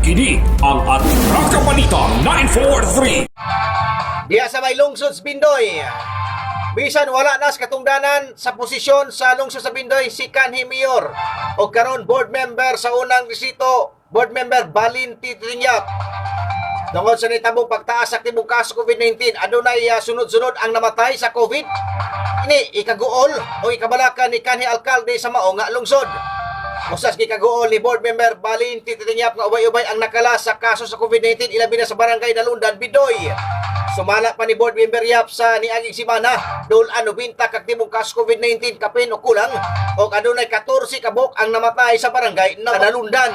Kini ang Atraka Balita 943. Diya sa may lungsod sa Bindoy. Bisan wala na sa katungdanan sa posisyon sa lungsod sa Bindoy si Kanhi Mayor o karon board member sa unang distrito, board member Balin Titingyap. Tungod sa nitabong pagtaas sa aktibong kaso COVID-19, adunay sunod-sunod ang namatay sa COVID. Ini ikaguol o ikabalaka ni kanhi alkalde sa mao nga lungsod. Usas gikaguol ni board member Balin Titinyap nga ubay-ubay ang nakala sa kaso sa COVID-19, ilabi na sa barangay Nalundan, Bindoy. Sumala pa ni board member Yap sa niaging simana, dul-an 90 kaktibong kaso COVID-19 kapin o kulang o adunay 14 kabuk ang namatay sa barangay na Nalundan.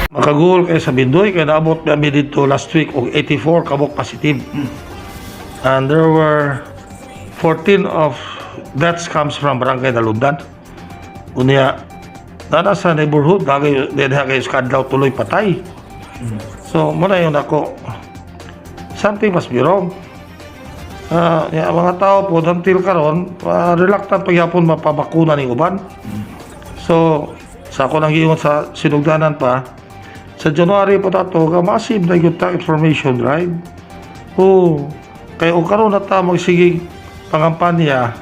Makaguol kay sa Bindoy kay naabot kami dito last week og 84 kabuk positive. And there were 14 of deaths comes from Barangay Nalundan. Unya nana sa neighborhood lagi diha kay skadlaw tuloy patay. So mo na yun ako, something must be wrong. Ya, mga tao po until karon reluctant pagyapon mapabakuna ni uban. So sa ako nang giingon sa sinugdanan pa sa January pa tato ka massive na gyud ta information drive. Oh, kay og karon na ta magsige pangampanya,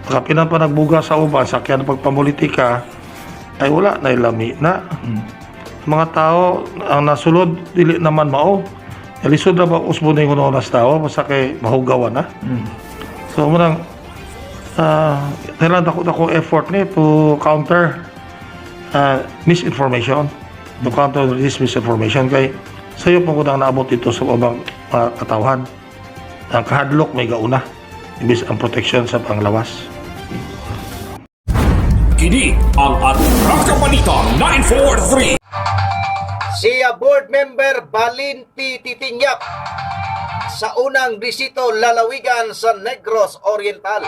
makapinan pa nagbuga sa uban sakyan pagpamulitika ay wala na lami na. Mga tao ang nasulod dili naman mao. Lisod na ba usbo na yung oras tao basta kay mahugawan na. So mo nang kailangan dako dako effort ni to counter misinformation, to counter this misinformation kay sayo pa ko nang naabot dito sa ubang mga katawhan. Ang kahadlok may gauna imbis ang protection sa panglawas. Kini ang Atraka Balita 943. Siya board member Balinti Titingyap sa unang distrito lalawigan sa Negros Oriental.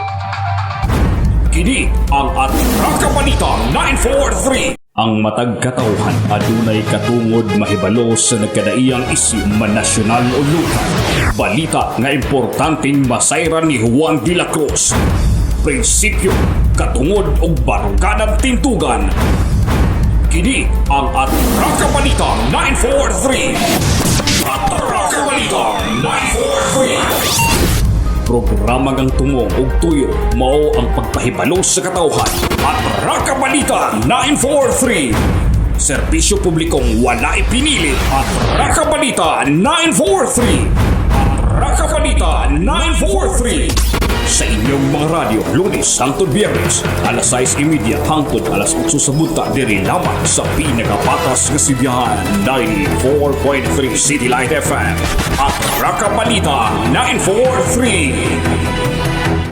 Kini ang Atraka Balita 943. Ang matag katawhan adunay katungod mahibalo sa nagkadaiyang isyu man nasyonal o lokal. Balita nga importanteng masayran ni Juan de la Cruz. Prinsipyo, katungod ug barukadang tintugan. Kini ang Atraka Balita 943. Atraka Balita 943. Programa ngang tungo ug tuyo mao ang pagpahibalo sa katawhan. Atraka Balita 943. Serbisyo publikong walay pinili. Atraka Balita 943. Atraka Balita 943. Sa inyong mga radyo, Lunes hangtod Biyernes, alas 6:30 hangtod alas 8 sa buntag, diri lamang sa pinakapatas nga sibihan, 94.3 City Light FM. Atraka Balita 943.